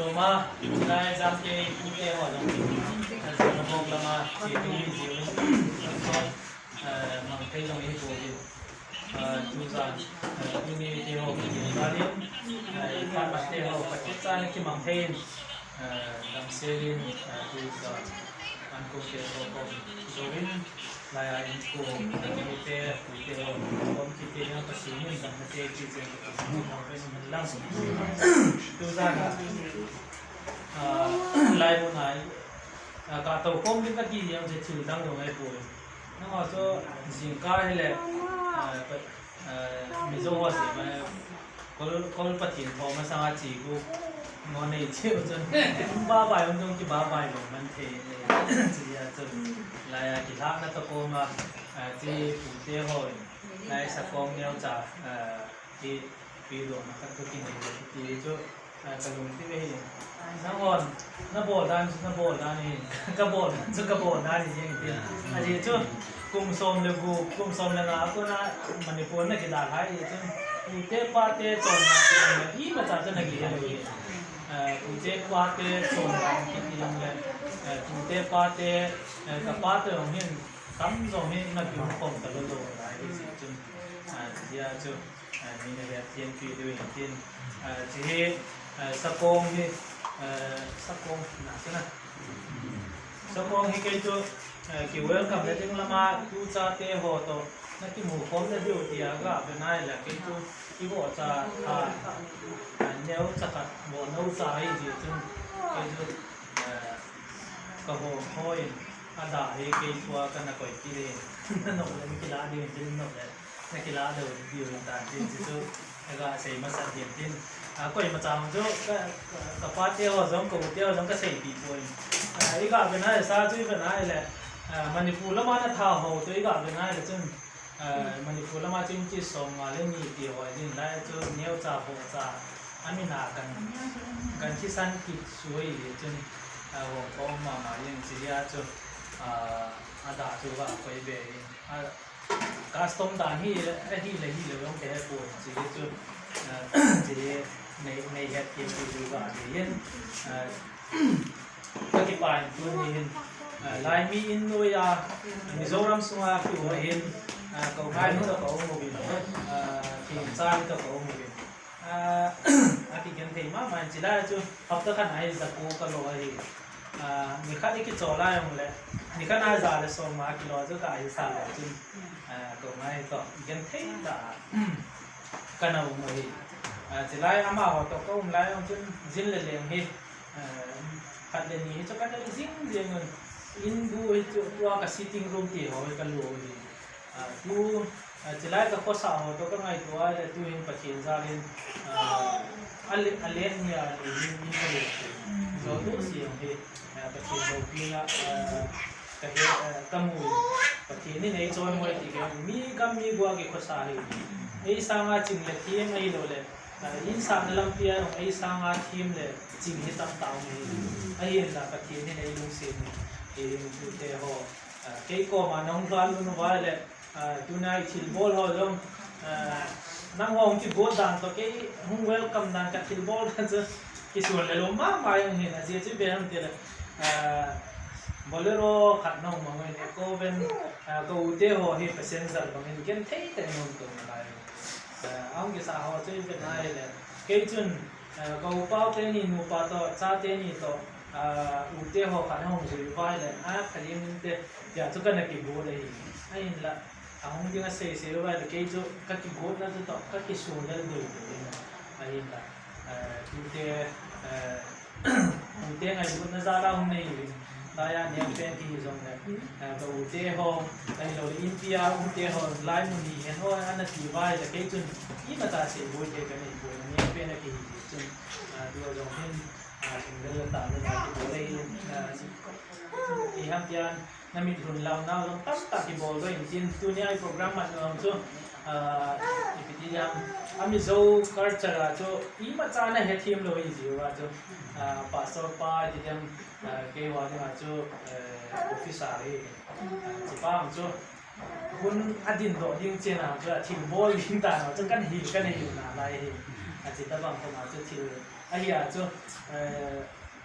Lawm a, chulai Zamte pu te ho a lo zirna bawk lama zirtir hi zirin chuan mang phei zawng hi turin chu zan tuni te ho kan zir rualin farmer te ho pakhat chana khi mang pheiin dam selin chu zan an kum te ho pawh zawhin laiah in ku te pui te ho awm khi te hian pasinin damna te chi chen ka lang chu zanah lai hmunah kah to kawm ding ka ti ni ang che thil dang lo ngai pawi nangah chu zingkar hi le Mizo ho si mai kawl kawl pathin thawm asanga chi ku ngo nei cheu chuan ba bai awm chung ki ba bai lo man thei chi a chuan lai a ki hlak na ta kawm a chi pu te ho in lai sakawng neu cha hi pi dawh na khat chu ki nei lo ti chu ka lung ti ve hi nang on na ball dan chu na ball dan hi ka ball dan chu ka ball dan hi ang tin a ji chu kum sawm le gu kum sawm le nga ko na Manipur na ki da lai hi chu pu te pa te chawn na ki ang le i ma cha chu na ki he lo hi pu te pa te chawn na ki ti ang le pu te pa te ka pa te ong hin tam zawng hi na ki khom ka lo lo lai hi chu chi chu Min a hiat thiam pi deuh in tin chi hi sakawng hi sakawng na chu na sakawng hi kei chu ki welcome le ding lama tu cha te ho to na ki mu khawm na deuh tia ga be nai la kei chu ki bo cha tha neu chakhat bo no cha hi ji chu kei chu ka ho khawi a dah hi kei chua ka na koi ti le na nok le mi ki la ding tin nok le Na kila deuh diu in tan tin chi chu ega sei hmasa diam tin a koi ma chang chu ka ka pa te ho zawng ka u te ho zawng ka sei pi pawh in i kah ve nai sa chu i ve nai le Manipur lama na tha ho chu i kah ve nai le chun Manipur lama chu in chi sawm nga le ni ti ho din lai chu neu cha ho cha amina kan kan thi san kit suai chun ho ko ma ma yin chi ya chu a dah chu va koi ve in a Custom dan hi a hi le hi lo yong te pawh chi hi chu chi nei nei het kim ti chu ka ti hin ka ki pa in tun ni hin lai mi in nuai a Mizoram sunga ki u hin ko ngai hi to ko mu bin thin chan to ko mu bin a ki gen thei ma ma chi lai chu hapta khan ai zaku ka lo hi Ni khat i ki chaw lai ang le ni khat ai za le sawm nga kilo chu ka ai sa lo cun ko ngai to gen thei ta ka no mo hi chi lai ama ho to ka um lai ang cun zin le leng hi khat le ni hi chu kan le zing zing un in bu hi chu tua ka sitting room ti ho ka lu hi tu chi lai ka khuasa ho to ka ngai tua le tu hin Pathian zal in a let nia ni in in ka let thin zo tu si ang hi Pathian lo pina ka he ka mu Pathian ni nei chawi mawi ti ke mi kam mi gua ki khuasa hi ei sanga ching le thim ei lo le in sak na lam pia rong ei sanga thim le ching hi tam tau mai a hin la Pathian ni nei lung sin hi tu te ho kei ko ma nong hlan lu vai le Tunai thil bawl ho zong nang hong ki bawt dan to ke hung welcome dan ka thil bawl dan chu ki suan le lo ma ma yang hin a zia chu be ang te le bolero khat nong ma ngai ne ko ven ko u te ho hi passenger bang in ken thei te non to na lai ang ki sa ho chu be nai le ke chun ko pau te ni nu pa to cha te ni to u te ho khan hong zui vai le a khalim te tia chu ka na ki bu le hi a in la a hung ding a sei sei vai le kei chu ka ki gut na chu to ka ki su lel dui dui in a in la tu te u te ngai gut na za la hung nei in lai a niang pen ki zong le ka u te ho ai lo le in pia u te ho lai mu ni hen ho an ti vai le kei chun i ma ta sei bui te ka nei bui niang pen a ki hi chun tu zong hin I ham tian na mit hun lam nau zong tam tak i bawl do in tin tu ni ai program man nuam chu i piti yam a Mizo culture ah chu i ma cha na he thiam lo i ziu a chu pastor pa ti tiam ke wa ding ah chu officer hi chi pa ang chu hun a din do ding chen ang chu a thil bawl ding ta no chu kan hil kan hil na lai hi a chi ta bang ko ma chu thil. A hi ah chu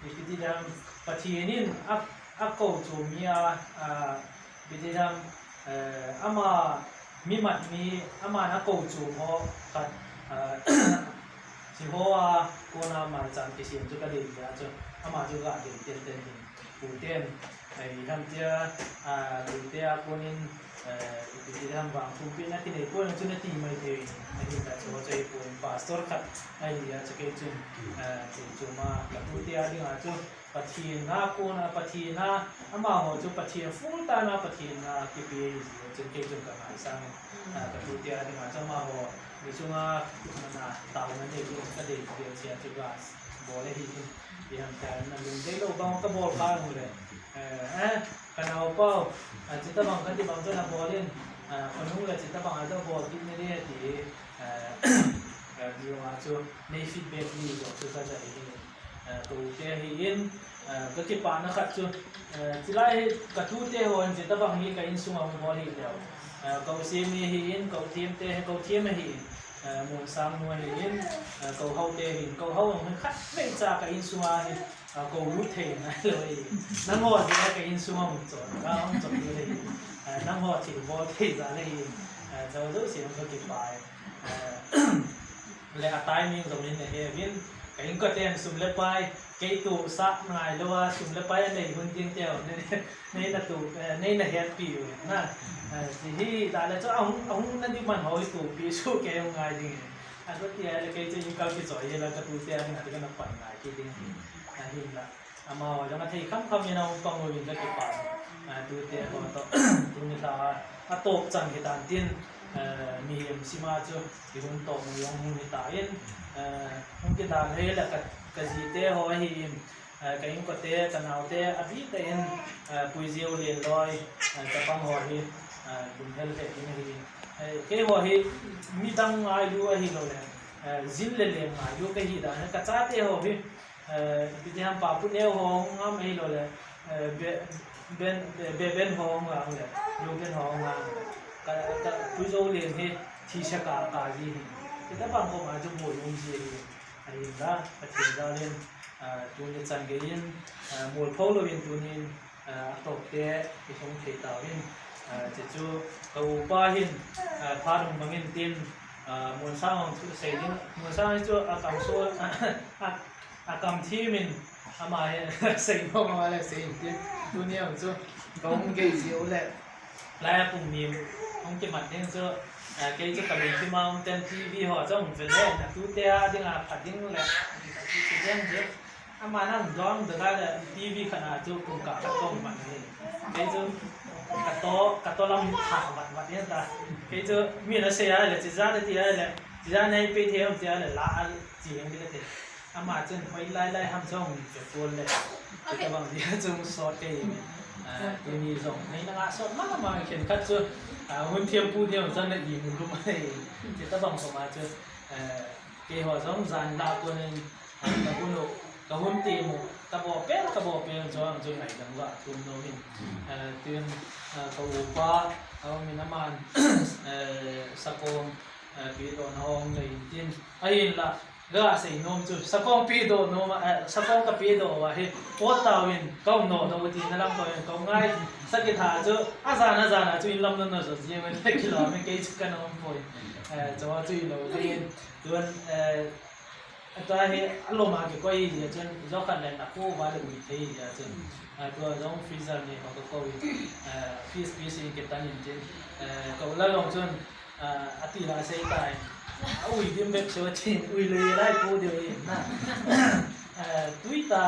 Ipitidam Pathianin a a ko chu mi a Ipitidam ama mi mat mi aman a ko chu maw khat Jehovah kawna mai chan ki siam chu ka dei tia chu amah chu ka dei tel tel hin Puten i ham tia Putea kawnin Ipitidam vang thum pin a ti nei pawh chu na ti mai thei a hin ta chu chei pawhin pastor khat a hi a chakei chun chu chuma ka Putea dingah chu Pathian a kawna Pathian a amah haw chu Pathian full time a Pathian a ki pi a zia chun kei chun ka ngaisang ka Putea dingah chu amah haw mi chunga mana tau na nei chu ka dei ve chhia chu gas ball a hi in i han tlan na lung dei lo bang ka ball kha ang le eh ka nau pau chita bang ka ti bang chuan a ball in khawnung le chita bang ah chuan ball kit ni ri a ti biung ah chu nei feedback mi zawh chu ka zai hi ka u te hi in ka ki pah na khat chu chilai hi ka thu te ho an chita bang hi ka insung ang ball hi leo ko siam hi in ko thiam te ko thiam hi in muan sang nu hi in ko ho te hi ko ho ang hi khat mai cha ka insung a hi ko lu thei ngai lo hi nang ho chi ka insung ang chon ka ang chon lu hi nang ho chi ball thei za le hi zo zo siam ka ki pai le a timing zawng in he vin ka in ka ten sum le pai kei tu sa ngai lo a sum le pai a nei hun ding te nei na tu nei na het pi u na chi hi da le chu a hung a hung na di man ho hi tu pi su ke hung ngai ding a ko tia le kei chu in kal ki choi la ka tu te a ni ka na pan ngai ki ding a hin la ama wa jang a thei kham kham in a hung pang win ka ki pa tu te ho to tu ni tha a top chan hi dan tin mi em sima chu i hun tawk mu yong hun hi ta in hung ki dan hei la ka ka zi te ho hi in ka in ko te ka nau te a bi te in pui ziu lian loi ka pang ho hi kum hel he in hi ke ho hi mi dang ngai lu a hi lo le zin le lem ngai lu ka hi dan ka cha te ho hi bi te ham pa pu neu ho ngam hi lo le ben be ben ho ngang le lu ben ho ngang ka ka pui zo lian hi thi se ka ka ji hi te ta bang ko ma chu bu yung ji hi a in la pathian za len tu ni chan ge in mul pho lo in tu nin a tok te i thong thei ta win che chu ka u pa hin pha rung bangin tin mun sang ang chu sei ding mun sang hi chu a kam so a kam thi min ama hi sei no ma le sei tin tu ni ang chu ka um ge ji u le lai a pum nim ong ki mat ding chu kei chu ka lung thima um ten TV ho chu ong vel le na tu te a ding a phat ding le ti ding chu ama nang dong de lai le TV khana chu kum ka ka tong man ni kei chu ka to ka to lam tha wat wat yen ta kei chu mi na se a le chi za le ti a le chi za nei pe the om ti a le la chi heng bi le te ama chen hoi lai lai ham chong che pol le che ta bang dia chung so te tu ni zong nei na nga so ma ma khen khat chu hun thiam pu thiam chan na i mun lu mai che ta bang so ma chu ke ho zong zan la ko nen ka hun ka hun ti mu ka bo pe ka bo pe cho ang chu ngai dang wa thum no min tin ka u pa min aman sakong pi don hong le in tin a in la ga sei nom chu sakong pi do no ma sakong ka pi do wa hi po tawin kau no do ti na lam ko ko ngai sakit ha chu a za na za na chu in lam no no zo ji men ki lo me ke chu ka nom poi cho chu lo tin tuan ta hi alo ma ke koi ya chen zo khan le na ko wa le ui thei ya chen to zong freezer ni ho ko ko fish fish in ke tan in chen ko la long chun ati la sei tai ui dim bek so chin ui le lai pu dio in na tui ta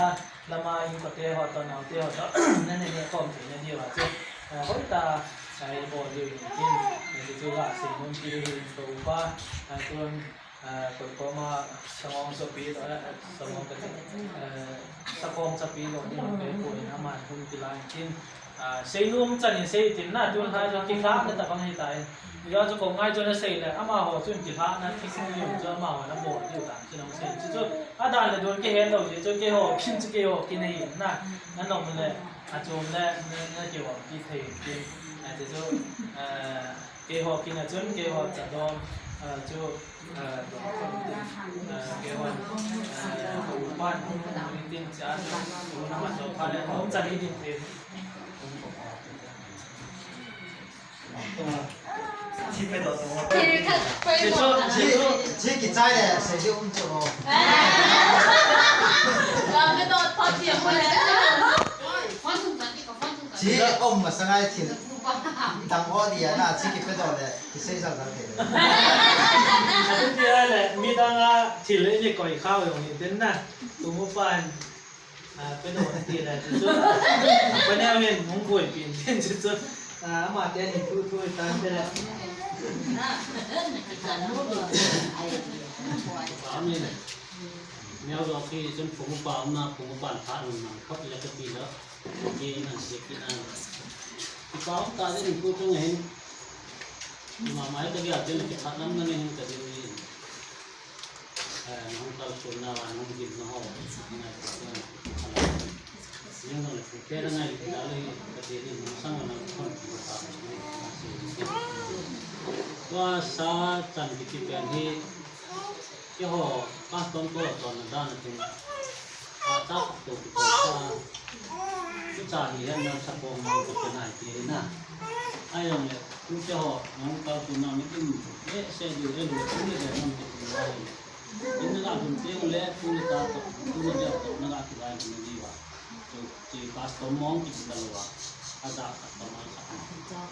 lama in ko te ho to nau te ho to na ne ne kom te na dio che hoi ta ai bo dio in tin ne chu ga se mon ti to pa tuan koi ko ma sangong so pi to sangong ka sakong sa pi lo ni ke ko in ama hun ti lai tin sei num chan in sei tin na tun ha jo ki kha na ta bang hi tai yo chu ko ngai cho na sei le ama ho chun ki kha na thi sing yum cho ama ho na bo ti ta chi nong sei chi chu a dan le dun ke hen lo ji chu ke ho phin chu ke ho ki nei na na nom le a chum le na na ki wa ki thei tin a chi chu ke ho ki na chun ke ho cha dom Chu kewan pan tin cha chu na so pha le hong cha ni din te. Midanga thil in i koi khau yong ni tin na tumupan pe do ti le chu chu panel in hung buai pin tin chu chu ama te ni thu thu tan te le. Mèo do khi cun phung upa umnak phung upa an thah nun nang khop le ka ti lo ti in an siak ti an i pa um ta din ku chung hin ma mai ta gya tin ki khat nam na hin ka din ni nong kal sun na wa nong gin na ho na yung nong le ke na ngai da le ka ti ni nong sang na khon ki pa wa sa chan ki ti pen hi Cái hồ các con cô còn là đan thì à chắc tổ thì có cái trà thì em đang sắp bông nó cái này thì na ai làm này cũng cho họ nó cao tụ nào những cái cái xe dù cái đủ cũng là để nó cái này những cái làm tiếng lẽ cũng là ta cũng là để nó là cái này thì đi vào chỉ pas tôm mong thì là lo ada tama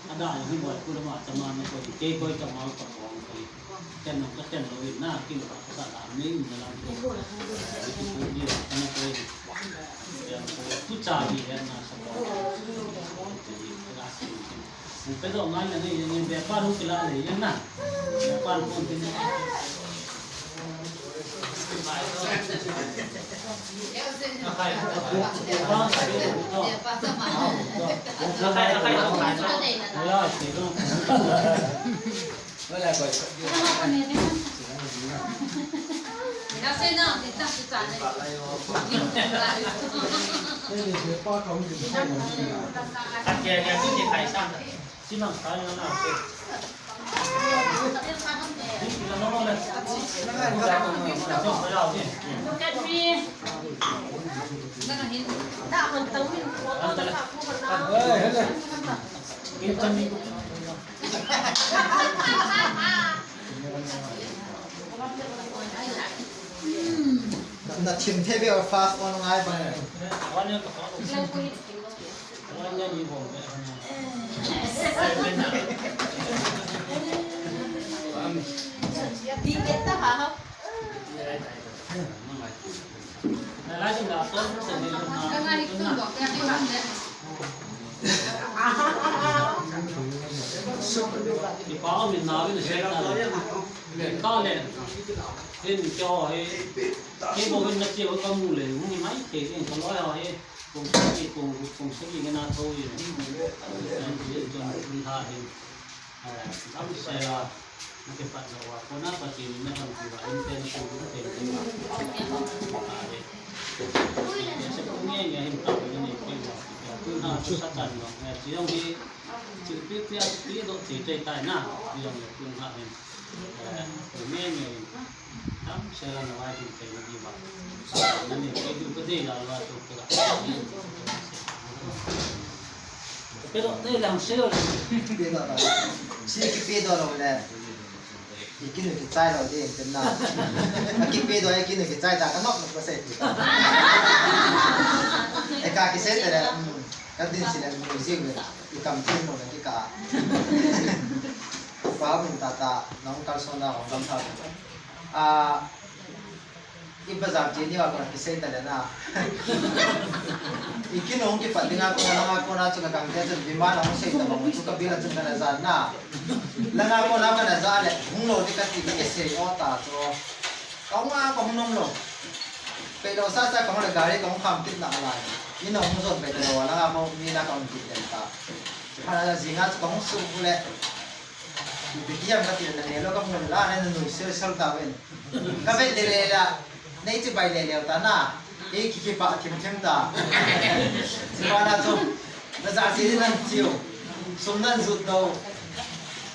ada yung boy ko ma tama na ko ke ko tama ko ko ko chen nong ka chen lo na ki lo ka sa la ni na la ko ko ni na ko ya ko tu cha ni ya na sa ko ti la si pe do ngai na ni ni be pa ru ki la le yan na be pa ru kon tin. Na thim the be fast on ngai ba.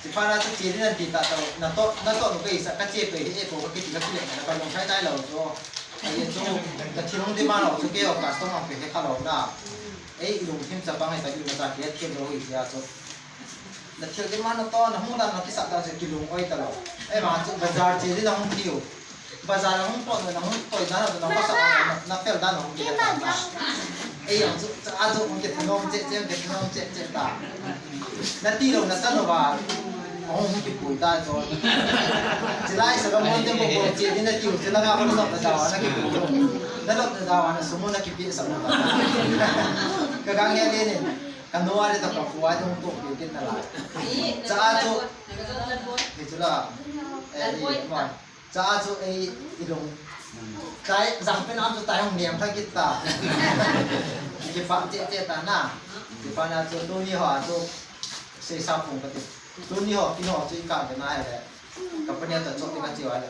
Sifana chu chi rin an ti ta to na to na to nu ka isa ka che pe hi e ko ka ki ti ka ki le na ka lung thai nai lo chu a ye chu ka thilung di ma lo chu ke o custom ang pe he kha lo na ei lung thim cha bang he ta i ma cha ke thiam lo i sia chu na thil di ma na to na hung dan na ki sa dan chu ki lung oi ta lo ei ma chu bazar chi rin hung thiu bazar hung to na hung toi na na ka sa na fel dan hung ki ta na ei ang chu a chu hung ki nom che che ki nom che che ta na ti lo na san lo ba hung hung ki pui ta cho chỉ lai sa ga mon te bo bo chi din na tiu chi la nga ko na da wa na ki pui lo na lo na da wa na sumo na ki pi sa na ka gang ya le ne ka no are ta ka fuwa jong to pi kin na la cha chu ni chu la e ma cha chu ei ilung tai zang pen am chu tai hong niam tha kit ta ki fa che che ta na ki fa na chu tu ni ho chu sei sa pung ka ti tu ni ho ki ho chu ka ke na le ka pa nia ta cho ti ka chi wa le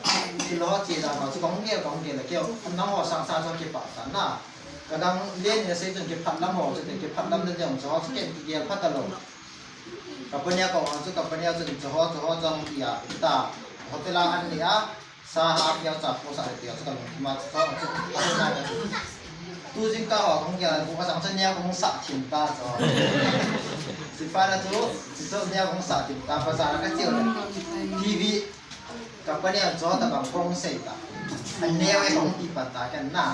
ki lo chi da ma chu kong ge kong ge le ke nang ho sang sa cho ki pa ta na ka dang len ne sei chun ki phat lam ho chu te ki phat lam ne jong cho chu ke ki gel phat ta lo ka pa nia ko ang chu ka pa nia chu cho ho cho ho jong ya ta hotela an ni a sa ha piao cha po sa le piao chu ka lung ma chu chu a na ka tu jing ka ho kong ya bu ka sang chen nia kong sa thin ta cho si fa na chu chi cho nia kong sa thin ta pa sa ka chiu le TV ka pa nia cho ta bang kong sei ta an neo e kong ti pa ta kan na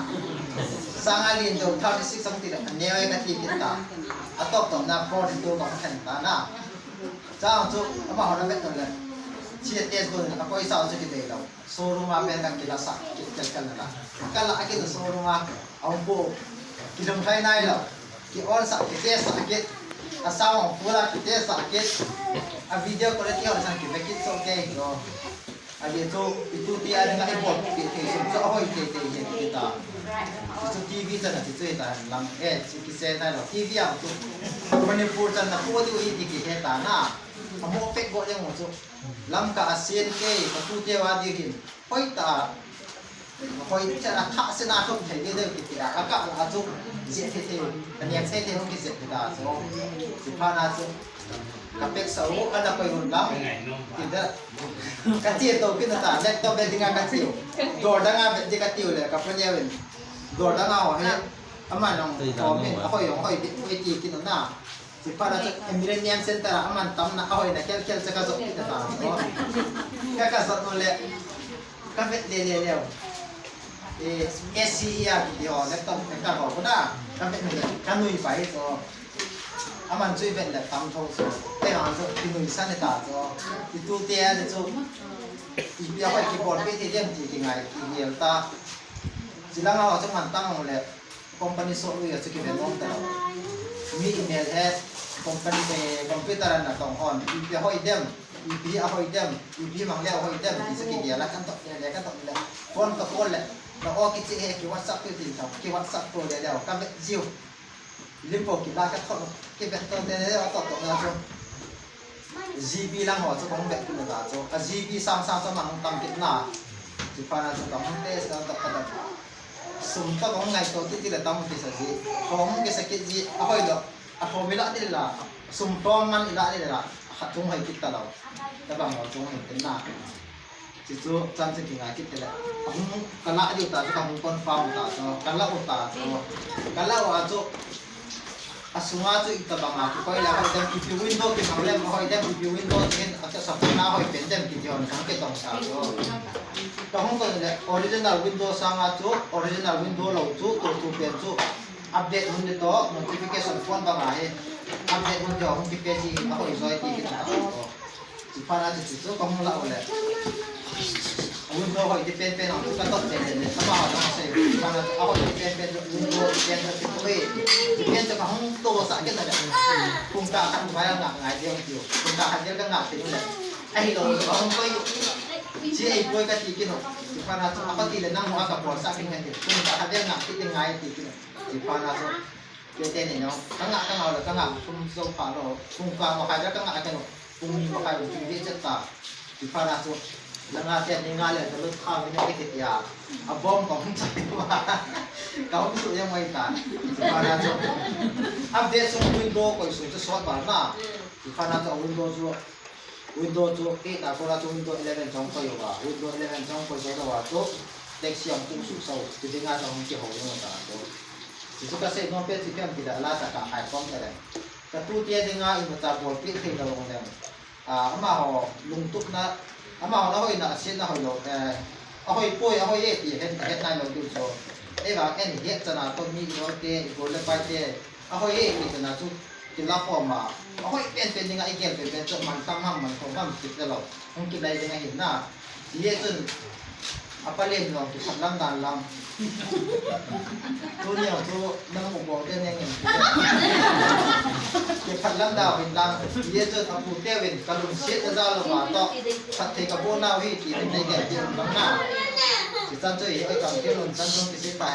sang a lin do 36 sang ti an neo e ka ti kin ta a top tom na 42 kong khan ta na cha chu ama ho na vet to le chi te ko a koi sa chu ki dei lo showroom a pen kan ki la sa ki kel kal la kal la ki showroom a ông bộ ki lung thai nai lo ki on sa ki te sa ki a sound ông pula ki te sa ki a video quality on sang ki ve ki so ke yo a ye chu itu ti a nga i bot ki te sum cho hoi te te ye ki ta chu TV chan na chi chui ta lam e chi ki se nai lo TV ang chu Manipur chan na pu ti i ti ki he ta na a mo pek go yang chu lam ka asian ke ka tu te wa di hin hoi ta hoi cha na tha se na thom thei de de ki ti a ka la chu je the the an yak se the hong ki je ta so si pha na chu ka pek sa u ana koi hun lam ti da ka chi to kin ta laptop be dinga ka chiu dor danga be di ka tiu le ka panya wen dor danga ho he ama nong ko min a hoi yong hoi bi oi ti kin na si pha na chu Millennium Center aman tam na a hoi na kel kel cha ka zo ki ta so ka ka zo no le ka vet le le le e SCE a ki ho laptop ka ho ko na ka vet le ka nui pai so aman chui vet le tam tho so te han so ki nui san ta so ti tu te a chu i bia hoi ki bor pe te dem ti ki ngai ki ngel ta chilang ho chu man tang le company so lu ya chu ki vet nom ta mi email he company pe computer na tong hon i bia hoi dem i pi a hoi dem i pi mang le hoi dem ti chu ki dia la kan to le kan to le phone to call le na o ki chi he ki WhatsApp tu ti tho ki WhatsApp to le le ka vet jiu limpo ki la ka tho ki vet to le le to to na chu GB lang ho chu kong vet tu la chu a GB sang sang chu mang tam kit na chi pa na chu ka hong te sa ta ka ta sum ta kong ngai to ti ti la tam ki sa ji kong ki sa ki ji a hoi lo a tho mi la ni la sum tom man ila ni la khat chung hai kit ta lo ta bang lo chung hai tin na chi chu chan chi ki ngai kit te le hung kala di ta chu ka hung kon farm ta chu kala u ta chu kala wa chu asunga chu ita banga ki koi la hoi dem ki pi window ki mang lem hoi dem ki pi window tin a cha sa na hoi pen dem ki jon sang ke tong sa chu ka hung ton le original window sanga chu original window lo chu to tu pen chu update hun ni to notification phone banga he update hun jo hung ki pe chi a hoi zoi ti ki ta chi pa na chi chu ka hung la le window hoi ti pen pen ang chu ka tot le le sama ha dong se pa na a hoi ti pen pen window ti pen ti pui ti pen chu ka hung to sa ke na le kung ka khan vai ngak ngai diang tiu kung ka khan diang ka ngak ti le ai lo ka hung koi chi ai pui ka ti ki no chi pa na chu a ka ti le nang ho ka por sa ki ngai ti kung ka khan diang ngak ti ti ngai ti ki no chi pa na chu ke te ni no ka ngak ka ngau le ka ngak kum zo pha lo kung ka ma khai ka ngak ka no kung mi ma khai ti vi chat ta chi pa na chu langa te ni nga le ta lu kha mi ne ke ti ya a bom ka hung chai wa ka hung su yang mai ta chi pa na chu update sung window koi su chu sot ba na chi pa na chu window chu Window chu ke ta ko la chu Window 11 chong ko yo ba Window 11 chong ko zo lo wa chu taxi ang tung su so ti dinga chong ki ho yo ta to ti chu ka se no pe ti pian ti da la ta ka hai kom ta le ka tu tia dinga i ma ta bol pi thei lo ong lem a ama ho lung tuk na ama ho na hoi na sin na hoi lo a hoi poi a hoi e ti hen het nai lo tu so e wa en het chana to mi no te go le pai te a hoi e ti chana chu ti la form ma a hoi pen pen dinga i gel pen pen chu man tam ham man ko ham ti te lo hong ki lai dinga hin na ye chun apalem long ti khat lam dan lam tu niao chu nang u bo te neng em ti khat lam dao hin lam ye chun apu te win kalung se ta za lo ma to khat the ka bo nau hi ti nei ge ti lam na ti chan chu hi oi kam ke lun chan chung ti se pa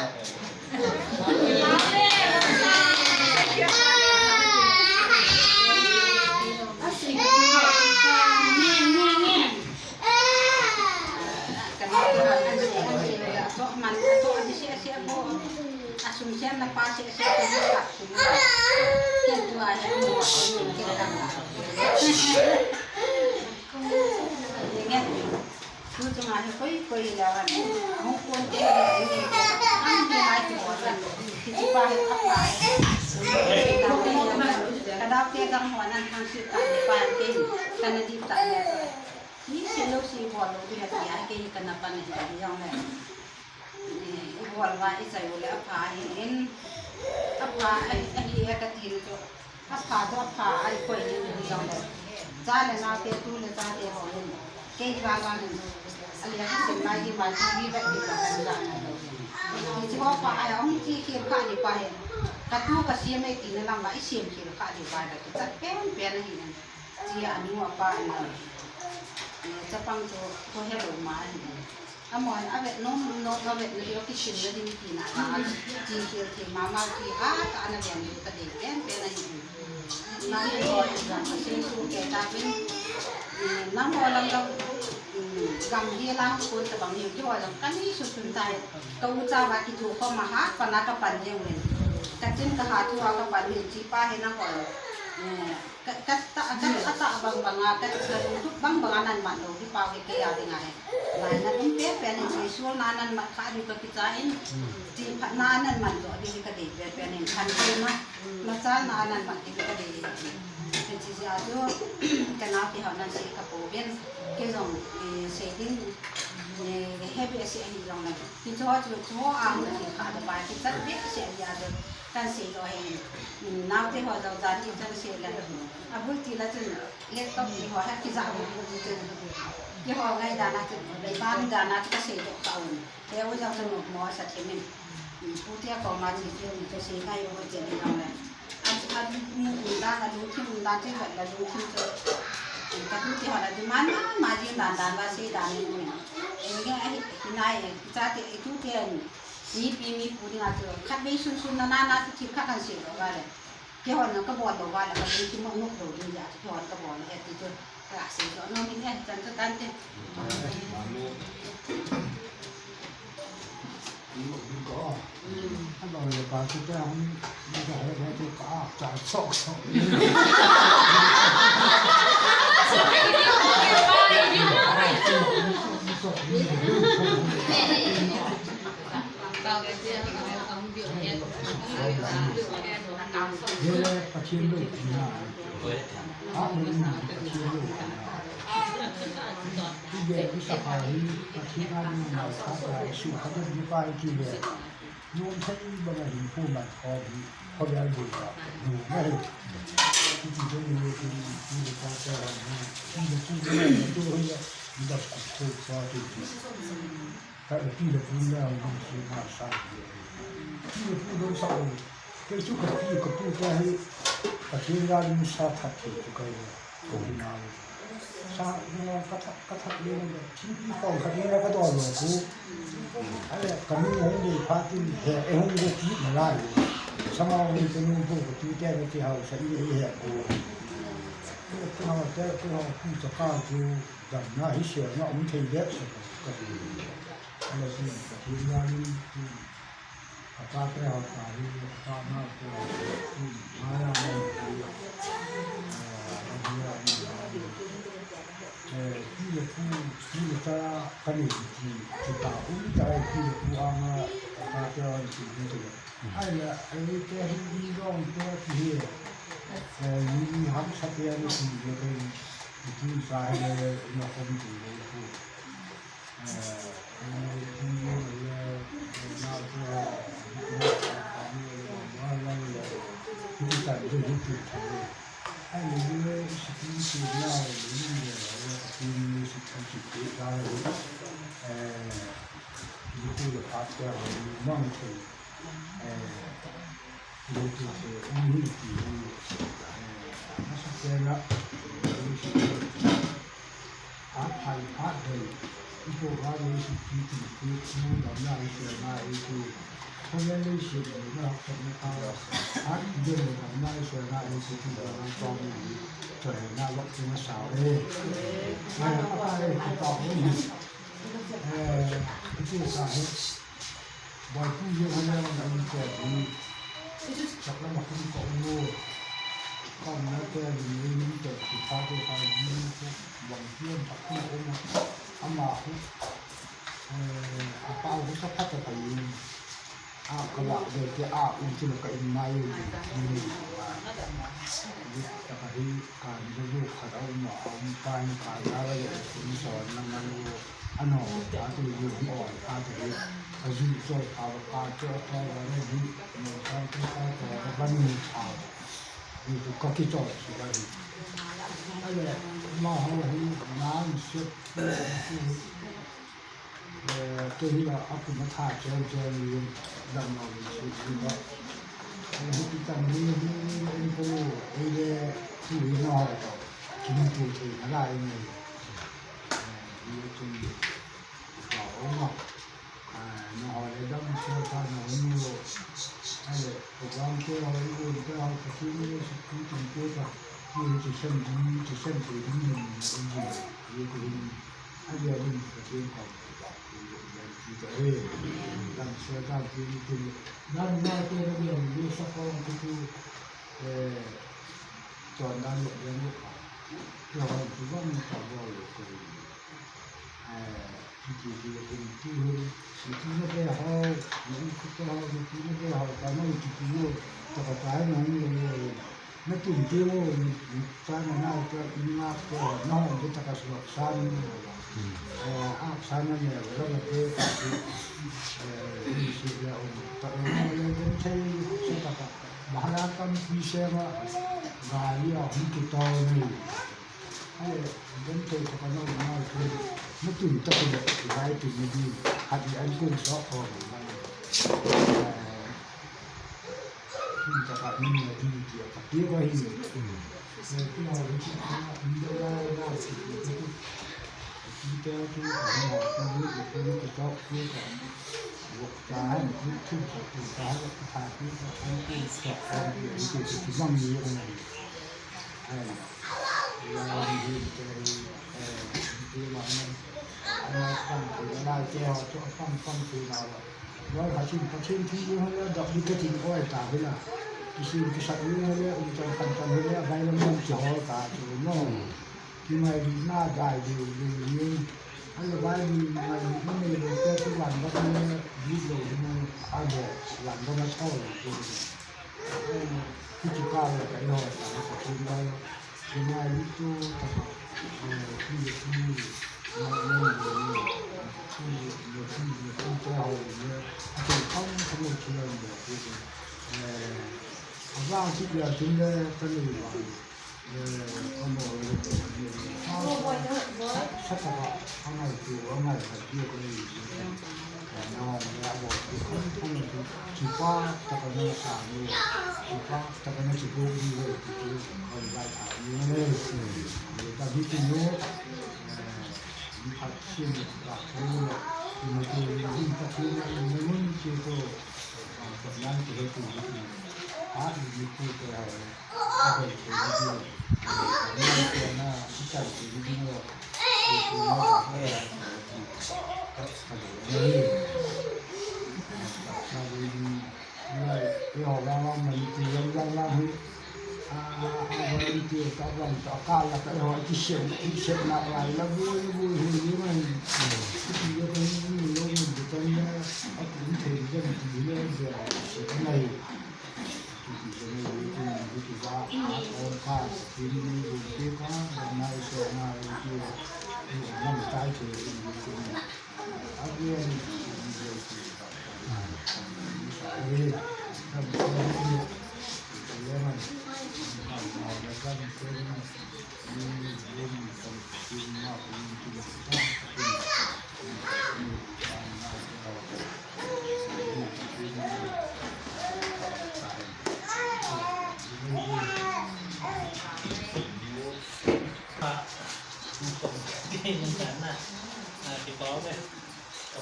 Pi leh pu, pi leh tara ka nei ti ti ta um ta e pi leh pu anga ka te an ti hi ti le ai le ai te hi ni zawng te ti hi ni ham sa te an ti le te ti ti sa he le na kom ti le pu ni ni le na pu na na le ti ta ti ti ti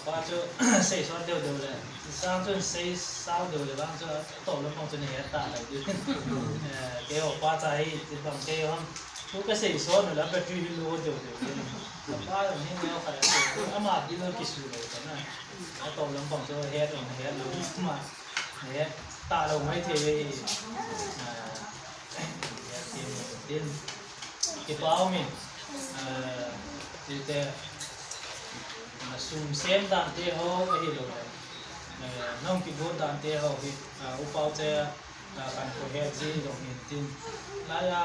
Pa chu sei sawn deuh deuh le sang chuan sei sau deuh le bang chu a tawp lampang chu ni a tah lo deuh kei ho pa cha hi ti bang kei ho chu ka sei sawn lo la battery hi lu deuh deuh te ka pa lam hi neo khat a sei chu ama bil ki su lo ta na a tawp lampang chu head on head lo ma he tah lo mai thei ve hi tin ki pau mi ti te Sum sem dan te ho a hi lo le nong ki bur dan te ho hi upau che kan ko he ji lo hin tin lai a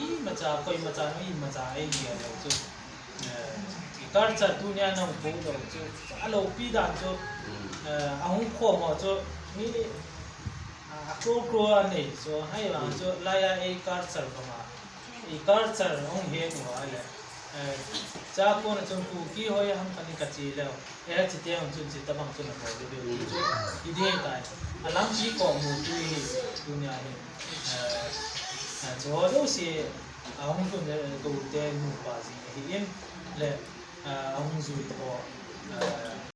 i ma cha koi ma cha no i ma cha ai ni lo chu i kar cha tu nia nong pu lo chu a lo pi dan chu a hung kho mo chu ni a kro kro a nei chu hai wang chu lai a ei kar char banga i kar char ong he nu a le cha ko na chung ku ki hoi ham kan ka chi leo e chi te ang chun chi ta bang chun na mo de de chu i de tai a lam chi ko mu tu hi tu nya hi cho do si a hung chun de tu te nu pa ji hi im le a hung zui tho